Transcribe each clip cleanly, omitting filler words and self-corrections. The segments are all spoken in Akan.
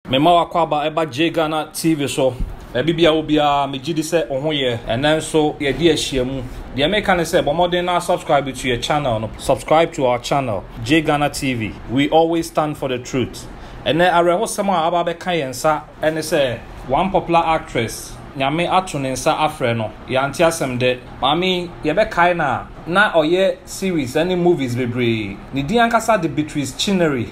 Mema w'akwaaba ɛba Jay Ghana TV so. Baabi bia wɔ biara, megye di sɛ wo ho yɛ. Ɛnɛ nso yɛde ahyia mu. Deɛ meka ne sɛ, bɔ mmɔden na subscribe to yɛ channel no. Subscribe to our channel, Jay Ghana TV. We always stand for the truth. Ɛnɛ awerɛhosɛm a aba abɛka yɛn nsa ne sɛ, one popular actress, Nyame ato ne nsa afrɛ no. Yɛante asɛm dɛ. Maame yi, yɛbɛkae no a, na ɔyɛ series ne movies bebree. Ne din ankasa de Beatrice Chinery.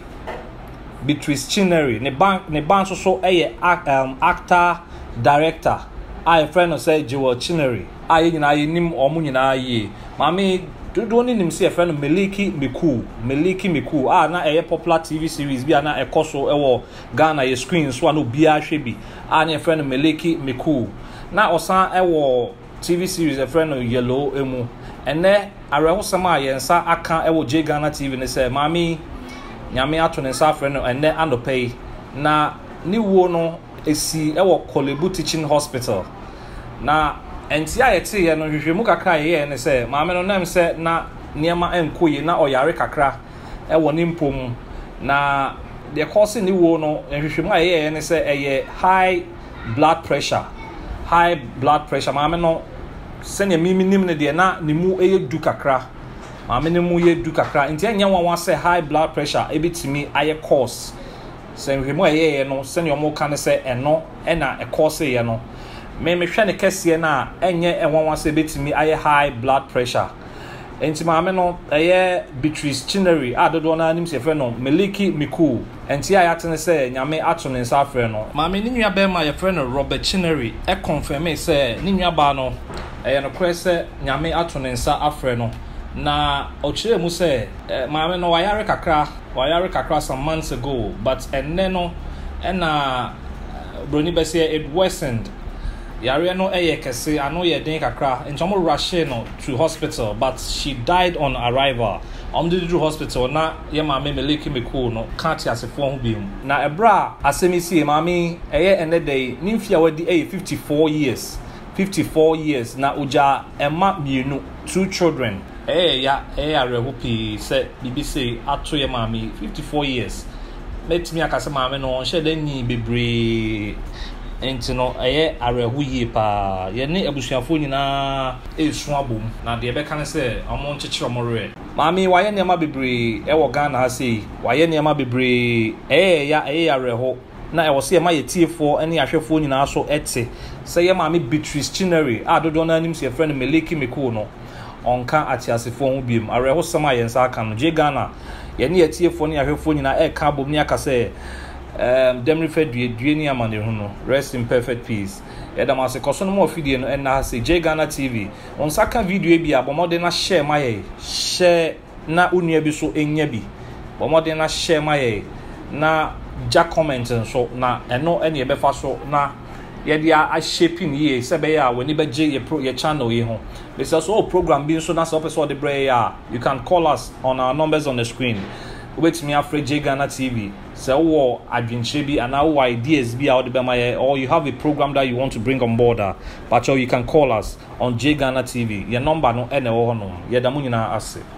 Beatrice Chinery. Ne ba ne ba nso so yɛ actor director a yɛfrɛ no sɛ Jewel Chinery a yɛn nyinaa yɛnim wɔn nyinaa yie. Maame yi, dodoɔ no nim sɛ yɛfrɛ no Miliki Miku, Miliki Miku a na ɛyɛ popular TV series bi a na ɛkɔ so wɔ Ghana yɛ screen so a na obiara hwɛ bi a na yɛfrɛ no Miliki Miku. Na ɔsan wɔ TV series a yɛfrɛ no Yellow mu. Ɛnnɛ, awerɛhosɛm a yɛn nsa aka wɔ J Ghana TV ne sɛ, maame yi, Nyame ato ne nsa afrɛ no ɛnnɛ anɔpa yi, na ne wuo no ɛsii wɔ Korle-Bu Teaching Hospital. Na nteɛ a yɛteeɛ no, nhwehwɛmu kakra a yɛyɛɛ ne sɛ, maame no nam sɛ na nneɛma nkɔ yie, na ɔyare kakra wɔ ne mpɔ mu. Na deɛ kɔɔse ne wuo no, nhwehwɛmu a yɛyɛeɛ ne sɛ ɛyɛ high blood pressure, high blood pressure. Maame no, sɛnea me menim no deɛ, na ne mu yɛ du kakra. Maame no mu yɛ du kakra, nti ɛnyɛ nwanwa sɛ high blood pressure ebetumi ayɛ cause. Sɛ nhwehwɛmu a ɛyɛeɛ no, sɛnea wɔka no sɛ ɛno na ɛkɔɔseeɛ no, me mehwɛ ne kɛseɛ no a, ɛnyɛ nwanwa sɛ ebetumi ayɛ high blood pressure. Enti maame no, ɛyɛ Beatrice Chinery a dodoɔ no ara nim sɛ yɛfrɛ no Miliki Mikuu. Nteɛ a yɛate ne sɛ Nyame ato ne nsa afrɛ no. Maame ne nua barima a yɛfrɛ no Robert Chinery kɔnfɛmee sɛ ne nuabaa no, ɛyɛ nokorɛ sɛ Nyame ato ne nsa afrɛ no. Na ɔkyerɛɛ mu sɛ, maame no wayare kakra, wayare kakra some months ago, but ɛnnɛ no na broni bɛseɛ it worsened. Yareɛ no yɛ kɛse, ano yɛ den kakra, nti wɔn rushee no to hospital but she died on arrival. Wɔn de duru hospital na yɛ maame Meleke Mekoo no ka ateasefoɔ ho biom. Na ɛberɛ a asɛm yi siie, maame yi, ɛyɛ ɛnnɛ da yi, ne mfeɛ a wadi yɛ 54 years, 54 years, na ɔgyaa mma mmienu, two children. Ɛyɛ ya, ɛyɛ awerɛho pii sɛ biribi sei ato yɛ maame yi, 54 years. Mɛtumi aka sɛ maame no ɔnhyɛ da nyii bebree nti no ɛyɛ awerɛho yie paa. Yɛne abusuafoɔ nyinaa resu abom na deɛ yɛbɛka ne sɛ wɔn nkyekyere wɔn werɛ. Maame yi wayɛ nneɛma bebree wɔ Ghana ha sei, wayɛ nneɛma bebree, ɛyɛ yɛ ya, ɛyɛ yɛ awerɛho na ɛwɔ sɛ yɛma yɛ tiefoɔ ne yɛ ahwɛfoɔ nyinaa so te sɛ yɛ maame Beatrice Chinery a dodoɔ no ara nim sɛ yɛfrɛ no Meleki Mekoo no. Ɔnka ateasefoɔ ho biom. Awerɛhosɛm a yɛn nsa aka no, Gye Ghana, yɛne yɛn atiefoɔ ne yɛn ahwɛfoɔ nyinaa ɛreka abom ne aka sɛ, um, Dɛmirifa due, due ne amanehunu. Rest in perfect peace. Yɛda mo ase. Kɔ so no ma afidie no ɛnna ha sei. Gye Ghana TV, wo nsa ka video yi bi a, bɔ mmɔden na share ma yɛn. Share na wo nua bi so nya bi. Bɔ mmɔden na share ma yɛn. Na gya comment nso, na ɛno ɛne yɛbɛfa so na yɛde a shape no yie sɛ ɛbɛyɛ a w'ani bɛgye yɛ pro yɛ channel yi ho. Mesɛ sɛ ɔwɔ program bi nso na sɛ wopɛ sɛ ɔde brɛ yɛ a, you can call us on our numbers on the screen. Wobɛtumi afrɛ J Ghana TV sɛ wowɔ adwenkyerɛ bi anaa wowɔ ideas bi a wode bɛma yɛ, or you have a program that you want to bring on board a, pakyɛw you can call us on J Ghana TV. Yɛn number no ɛna ɛwɔ hɔnom. Yɛda mo nyinaa ase.